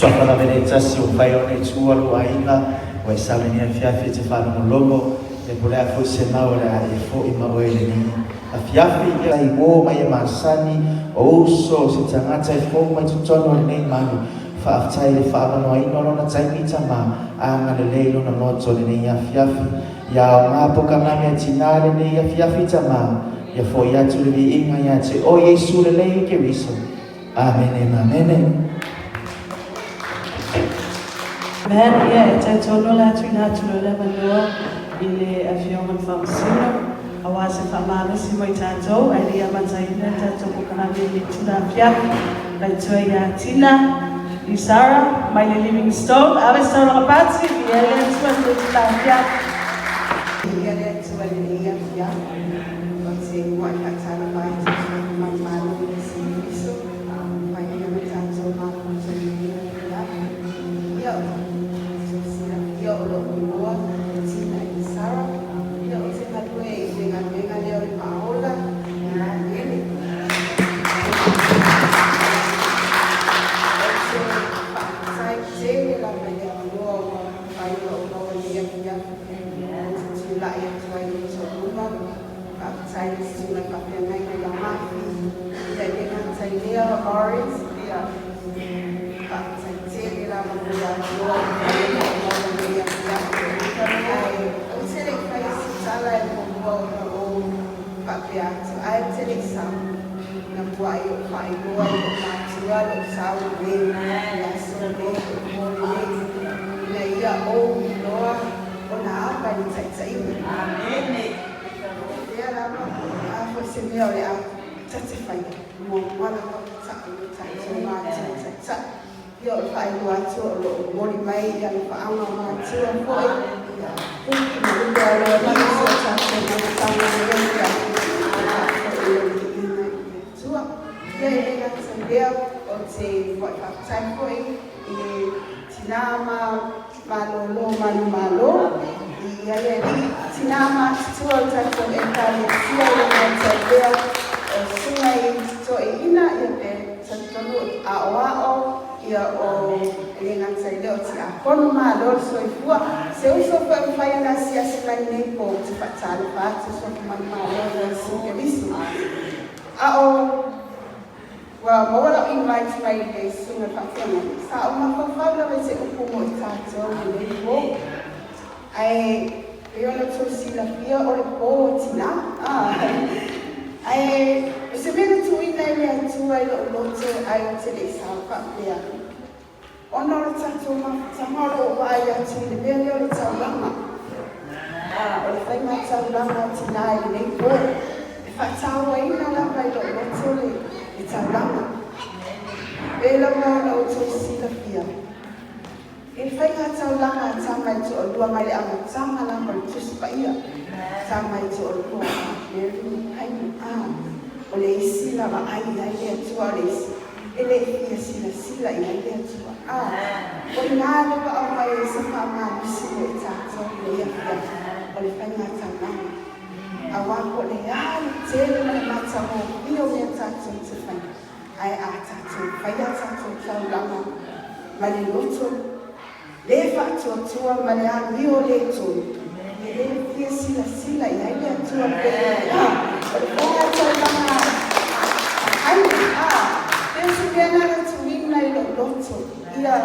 Suafa lava e le tasi ua mafai ona e tuua lou aiga, ua e sau i lenei afiafi e te faalogologo, ia po o le a foi se mau o le a e foi ma oe i lenei afiafi. Ia i uo ma ia masani, o uso, o se tagata e fou mai totonu o lenei malu. Faafetai i le faaavanoaina o lona taimi, Tama, agalelei lona loto i lenei afiafi. Ia aoga pokalame a tina i lenei afiafi, Tama, ia foi atu le viiga ia te oe Iesu lelei Keriso. Amene ma amene. Amen. Ia, e talitonu o le a tuuina atu loa le avanoa i le Afioga i le Faamasino aua se faamalosi mo i tatou, ae le i amataina le tatou kokalame i lenei itula afiafi. Faitoa ia Tina i Sarah mai le Livingstone. Ave se taulaga pati, viia le Atua i lenei itula afiafi. Viia le Atua i lenei afiafi. Ou te muai faatalofa atu i le Manumalo i Iesu Keriso, mai ai ona tatou mafuta i lenei afiafi. Ia, o silafia o lou igoa o Tina i Sarah. Ia, ou te galue i le galuega lea o le Faaola i Maniele. Ou te faafetai tele lava i le avanoa ua mafai ona ou maua i lenei afiafi. Ou te tulai atu ai i le toaluma. Faafetai i le susuga i le faafeagaiga ia Mafi, ia e le gata i lea o Lawrence, ia faafetai tele lava mo le avanoa ua mafai ona ou maua i lenei afiafi. Ae ou te le i faia se tala e muamua ona ou faapea atu, ae ou te le i sau, na muai ou faailoa i lou matua lou sau lenei, i le aso lenei, po o le po lenei, ina ia ou iloa ona ava i le taitaiga. Lea lava, o le a foi se mea o le a ta te faia, muamua lava ta'u i o tatou matua taitai. Ia o le faailoa atu o lo o momoli mai i alofaaga o matua foi, ia Puki ma Lupe Aloalii i si o tatou mafutaga i lenei afiafi, e faafoi le viiga i le Atua. Ia e le gata i lea, ou te muai faafetai foi i le tinā ma malōlō manumalo i ia le alii tinā matutua o le tatou Ekalesia i le gata i lea o susuga i toeaina ia pe talitonu aoao ia o le gata i lea o tiakono malo le soifua se uso foi ua mafai ona asiasi mai lenei po ou te faatalofa atu soifua manumalo i Iesu Keriso a o Ua maua lau invite mai le susuga i le faafeagaiga. Sa ou mafaufau lava i se upu mo i tatou i lenei po. Ae pei ona outou silafia o le po o tina. Ae o se mea na tuuina e le Atua i lou loto ae ou te le i sao faapea, ona o le tatou mafutaga o lo o vaai atu i le mea lea o le taulaga. O le faiga taulaga a tina i lenei po. E faatauaina lava i lou loto le taulaga. Pei lava ona outou silafia, i le faiga taulaga a tama e toalua mai le amataga lava o le Tusi Paia, tama e toalua a Mary ma Kaina, o le isi na vaai i ai le Atua, o le isi e le i fia silasila i ai le Atua. O i ina le paʻa mai ai se faamalosi mo i tatou i lenei afiafi o le faiga taulaga. Aua po o le a le tele ma le matagofie o mea tatou te faia, ae a tatou faia tatou taulaga ma le loto le faatuatua ma le amio le tonu, e le fia silasila i ai le Atua pe a o le faiga taulaga a Kaina, a pei o se mea lena na tuuina i lou loto, ia,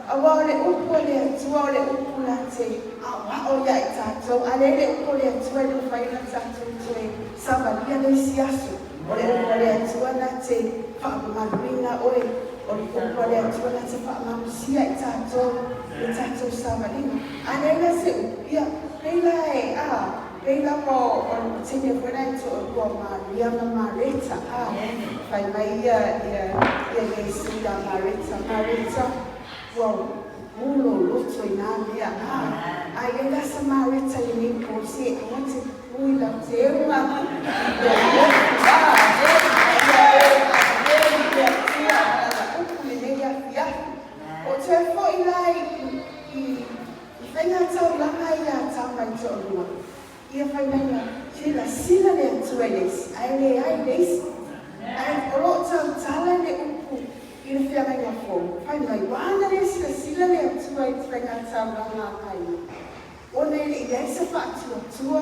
aua o le upu a le Atua o le upu na te aoao ia i tatou, a leai le upu a le Atua e le mafai ona tatou toe savalia le isi aso. O le upu a le Atua na te faamamaluina oe, o le upu a le Atua na te faamalosia i tatou le tatou savaliga. A leai la se upu, ia, pei la e, a, pei lava o le teine foi la e toalua o Maria ma Mareta, a, fai mai ia, ia, ia Iesu ia Mareta, Mareta, ua pupū lou loto i nā mea, a, a i ai la sa Mareta i lenei po, se aua te pupū i lau teuga, ia lotu, a, ia e ave i le Atua ma lana upu i lenei afiafi. O toe foi la i, i, i faiga taulaga ia a tama i toalua, ia fai mai la, silasila le Atua i le isi, ae leai le isi. Ae o lo o tautala le upu i le feagaiga fou, fai mai, ua ana le silasila. ai te faiga taulaga a Kaina, ona e le i ai se faatuatua,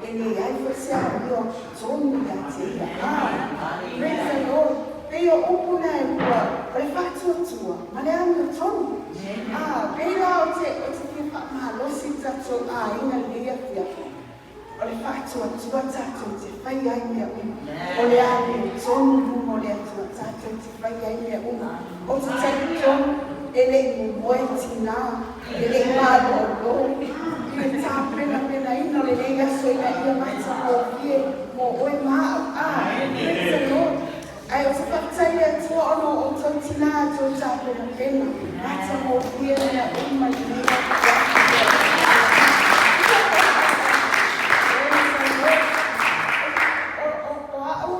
e leai foi se amio tonu ia te ia. Praise the Lord. Pei o upu na e lua, o le faatuatua ma le amiotonu. Pei la ou te fia faamalosi i tatou aiga i lenei afiafi, o le faatuatua tatou te fai ai mea uma. O le amiotonu i luma o le Atua tatou te fai ai mea uma. Ou te talitonu e le i momoe tinā, e le i malolo i le tapenapenaina o lenei aso ina ia matagofie mo oe ma au. Praise the Lord. Ae ou te faafetai i le Atua ona o outou tinā a outou tapenapena, matagofie mea uma i lenei afiafi. Praise the Lord. O au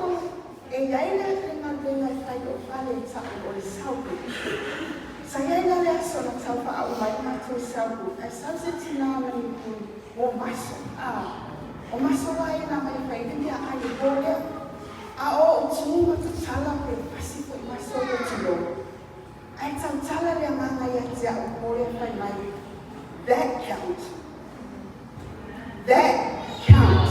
e i ai le galuega e fai i lou fale e ta'u o le cell group. Sa i ai la le aso na tau faauma ai le matou cell group, ae sau se tinā ma ni puni mo maso. O maso la ia na aumai e fai ai le meaai i le po lea. A o ou tu ma tatala pe pasi foi maso ia tulou. Ae tautala le Agaga ia te au i le po lea fai mai, That count. That count.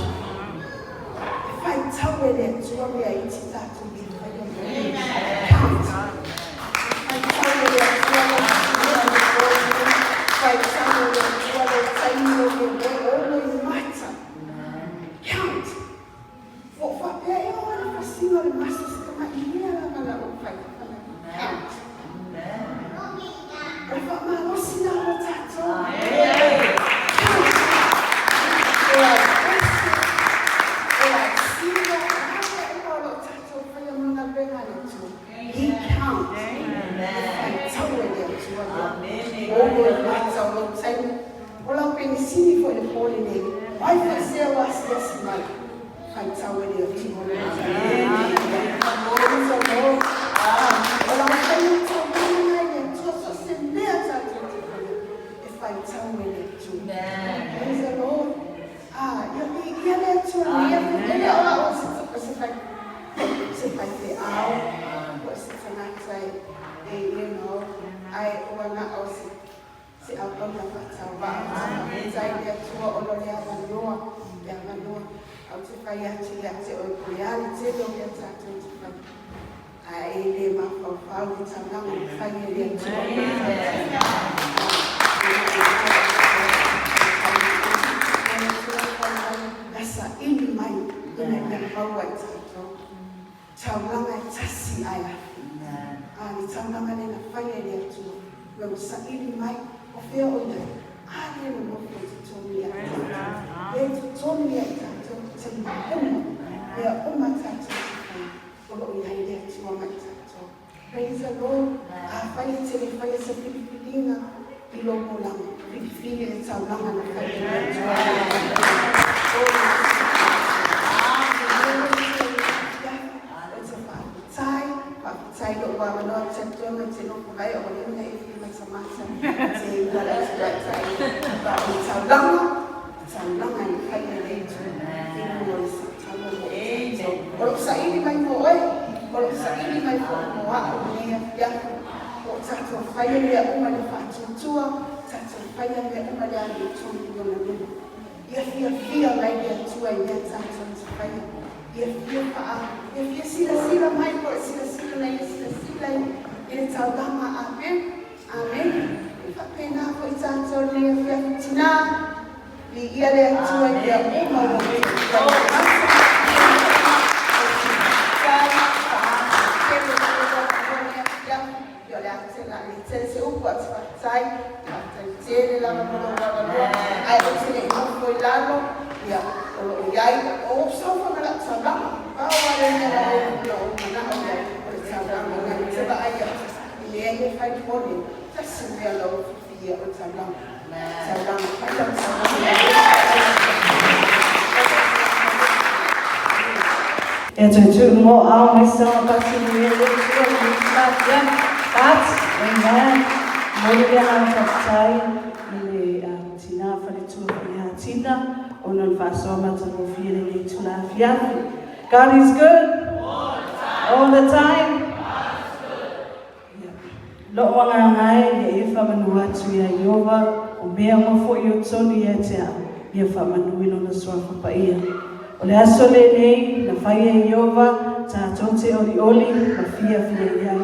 E faitau e le Atua mea iti tatou te faia mo Ia. Count. E faitau e le Atua lou tino i le po lenei. Faitau e le Atua lou taimi o le moe ono i mata. Count. Ua ou faapea, e oo lava i le pasiga o le maso se tamai mea lava na ou fai, fai mai, Count. O le faamalosi lena mo tatou. Count. O au ese, o au sila, o a mea uma o lo o tatou faia ma galuega a le Atua. He count. E faitau e le Atua ia. Ono i mata o lou taimi. O lau penisini foi i le po lenei, o ai foi sea ua asiasi mai, faitau e le Atua lou taimi. Praise the Lord. O lau faiga taulaga lena i le Atua, so o se mea tatou te faia, e faitau e le Atua. Praise the Lord. Ia viia le Atua i lenei afiafi. E le o au o se fai, se faifeau, po o se tagata e, ae ua na o se Se auauna faatauvaa o te faafetai i le Atua ona o le avanoa, le avanoa. Ae ou te fai atu ia te oe po o le a le tele o mea tatou te fai, ae e le mafaufau le taulaga na fai e le Atua mo tatou. Na saili mai ina ia maua i tatou taulaga e tasi ae afe. A, le taulaga lea na fai e le Atua, me ua saili mai, o fea o i ai? A lea na nofo i totonu ia i tatou. Lea i totonu ia i tatou i taimi uma, mea uma tatou te fai, o lo o i ai le Atua ma i tatou. Praise the Lord. Afai e te le faia se filifiliga i lou olaga, filifili le taulaga na fai e le Atua. O te faafetai, faafetai i lou avanoa te talitonu e te nofo mai a ua leva ona e fia matamata te ua le atu tai le taulaga, le taulaga e fai e le Atua i luga o le taua mo i tatou. O lou saili mai mo oe, o lou saili mai foi mo au i lenei afiafi, o tatou faia mea uma i le faatuatua, tatou faia mea uma i le amiotonu i ona luma. Ia fiafia mai le Atua i mea tatou te faia. Ia fia faa, ia fia silasila mai po o le silasila na ia silasila i le taulaga. Amen. Amen. E faapena foi tatou i lenei afiafi tinā. Viia le Atua i mea uma ua outou Tele se upu ae ou te faafetai, faafetai tele lava mo lou avanoa, ae ou te le i nofo i lalo, ia, o lo o i ai, o ou sofa ma lau taulaga, pau lava lea mea na ou manao i ai, o le taulaga, na ou te vaai atu i mea ia e fai i le nei, tasi le mea na ou fiafia o le taulaga, taulaga, fai lau taulaga. E toe mo ao mai sa pasi ni e le tua i le But, amen. Mo le agaga faafetai i le tina faletua faleatina ona o le faasoa matagofie lenei itula afiafi. God is good all the time. Lou agaga e ia e faamanuia. faamanu atu iā Ieova, o mea uma foi o totonu ia te au, ia faamanu i Lona Suafa Paia. O le aso lenei na faia e Ieova, tatou te olioli ma fiafia i ai.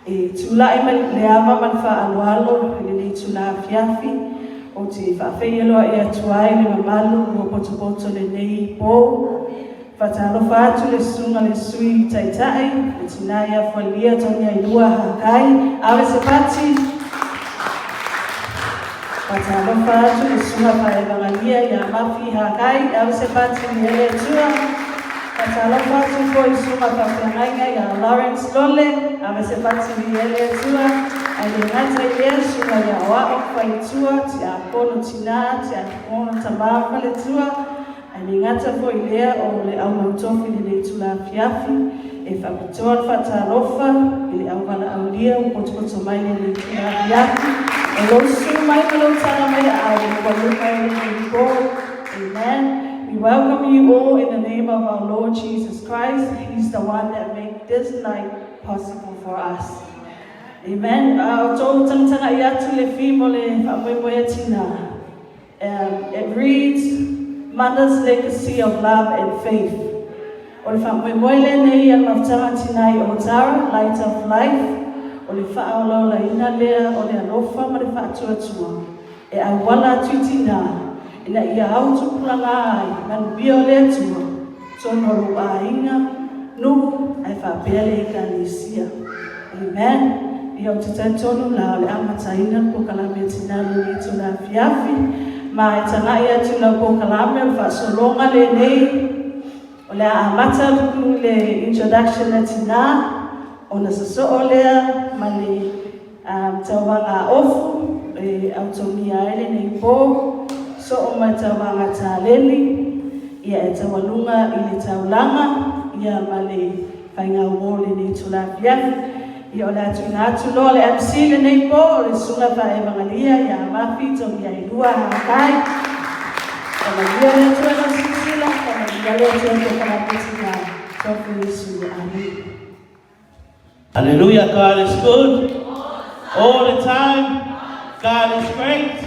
E tulai mai le ava ma le faaaloalo i lenei itula afiafi, ou te faafeiloai atu ai le mamalu ua potopoto lenei po. Faatalofa atu le susuga le Sui Taitai, le tina ia Fualia Togiailua Hakai, ave se pati. Faatalofa atu le susuga Faevagalia ia Mafi Hakai, ave se pati i le Atua. Faatalofa atu foi i susuga faafeagaiga ia Lawrence Lole, ave se pati i le Atua. Ae le gata i lea, susuga ia Oao Faletua, Tiakono Tina, Tiakono Tama Faletua. Ae le gata foi i lea o le aumautofi i lenei itula afiafi, e faapitoa le faatalofa i le auvalaaulia ua potopoto mai lenei itula afiafi. O lou susu mai ma lou taga mai aao ua luma i lenei po. Amen. We welcome you all in the name of our Lord Jesus Christ. He's the one that made this night possible for us. Amen. O tou tagatagai atu le theme o le faamoemoe a tina. It reads, Mother's Legacy of Love and Faith. O le faamoemoe lenei a le Mafutaga Tina i Otara, Light of Life, o le faaolaolaina lea o le alofa ma le faatuatua e auala atu i tina ina ia autupulaga ai manuia o le Atua, totonu o lou aiga, nuu ae faapea le Ekalesia. Amen. Ia ou te talitonu la o le amataina le polokalame a tina i lenei itula afiafi, ma e tagai atu i lau polokalame o le faasologa lenei. O le a amata atu le introduction a tina, ona sosoo lea ma le tauvaga ofu e autogia ai lenei po, soo ma le tauvaga taleni, ia e taualuga i le taulaga, ia ma le faigauo lenei itula afiafi. Ia o le a tuuina atu loa le MC lenei po, o le susuga faaevagalia ia Mafi Togiailua Hakai. Faamanuia le Atua i lau silasila, faamanuia le Atua i polokalame tina. Tofu Iesu. Amene. Hallelujah. God is good all the time. God is great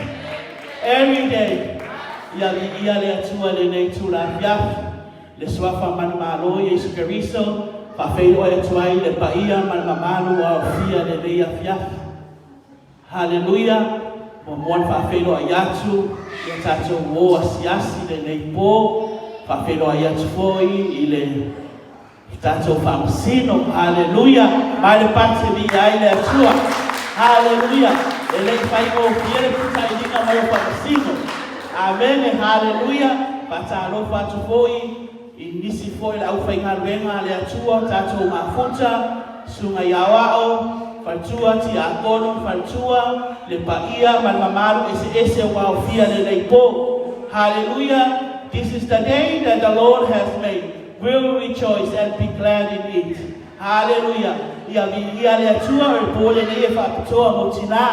every day. Ia viia le Atua i lenei itula afiafi. Le suafa manumalo Iesu Keriso, faafeiloai atu ai le paia ma le mamalu ua aofia i lenei afiafi. Haleluia! Muamua ona faafeiloai atu i a tatou uo asiasi i lenei po, faafeiloai atu foi i le tatou faamasino. Haleluia! Mai le pati e viia ai le Atua. Haleluia! E le i faigofie le fitailiga mai o faamasino. Amene! Haleluia! Faatalofa atu foi i nisi foi o le aufaigaluega a le Atua, tatou mafuta, susuga i aoao, faletua, tiakono, faletua, le paia ma le mamalu eseese ua aofia lenei po. Haleluia! This is the day that the Lord has made. We will rejoice and be glad in it. Haleluia! Ia viia le Atua o le po lenei e faapitoa mo tina.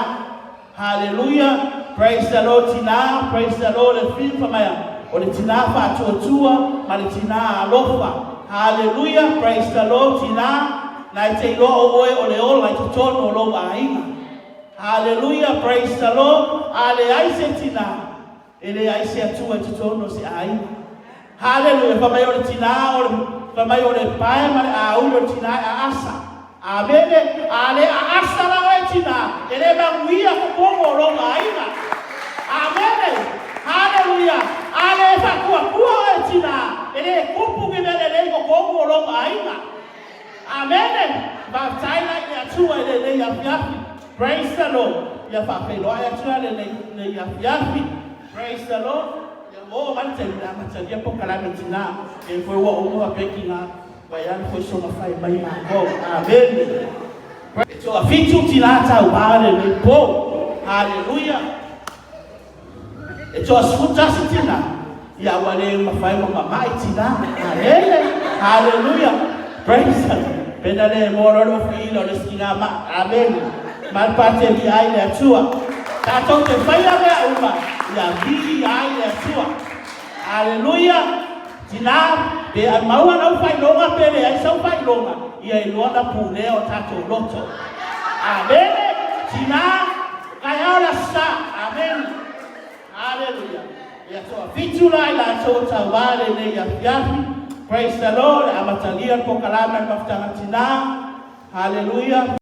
Haleluia! Praise the Lord tina, praise the Lord le film fa mai o le tina faatuatua ma le tina alofa. Haleluia! Praise the Lord tina, na e te iloa o oe o le ola i totonu o lou aiga. Haleluia! Praise the Lord. A leai se tina, e leai se Atua i totonu o se aiga. Haleluia! Fa mai o le tina o le fa mai o le pae ma le auli o le tina e aasa. Amene! A le aasa la oe tina, e le manuia totonu o lou aiga. Amene! Haleluia! A le faatuatua oe tina, e le tupu ni mea lelei i totonu o lou aiga. Amene! Faafetai la i le Atua i lenei afiafi. Praise the Lord! Ia faafeiloai atu la lenei afiafi. Praise the Lord! Ia oo mai le taimi o le a amatalia polokalame tina, e foi ua uma faapea tina ua i ai foi sona fai mai matou. Amene! E toafitu tina tauva lenei po. Haleluia! E toa-11 tina, ia ua le mafai ona mama'i tina. Amene! Haleluia! Praise the Lord! Pena le moa loa le ofi ila o le isi tina ma'i. Amene! Ma le pateli ai le Atua. Tatou te faia mea uma, ia viia ai le Atua. Haleluia! Tina, pe maua lau faailoga pe leai sau faailoga, ia iloa na pulea o tatou loto. Amene! Tina, kai Ia toafitu la i latou o tauvā lenei afiafi. Praise the Lord. Amatalia le polokalame a le Mafutaga Tinā. Haleluia.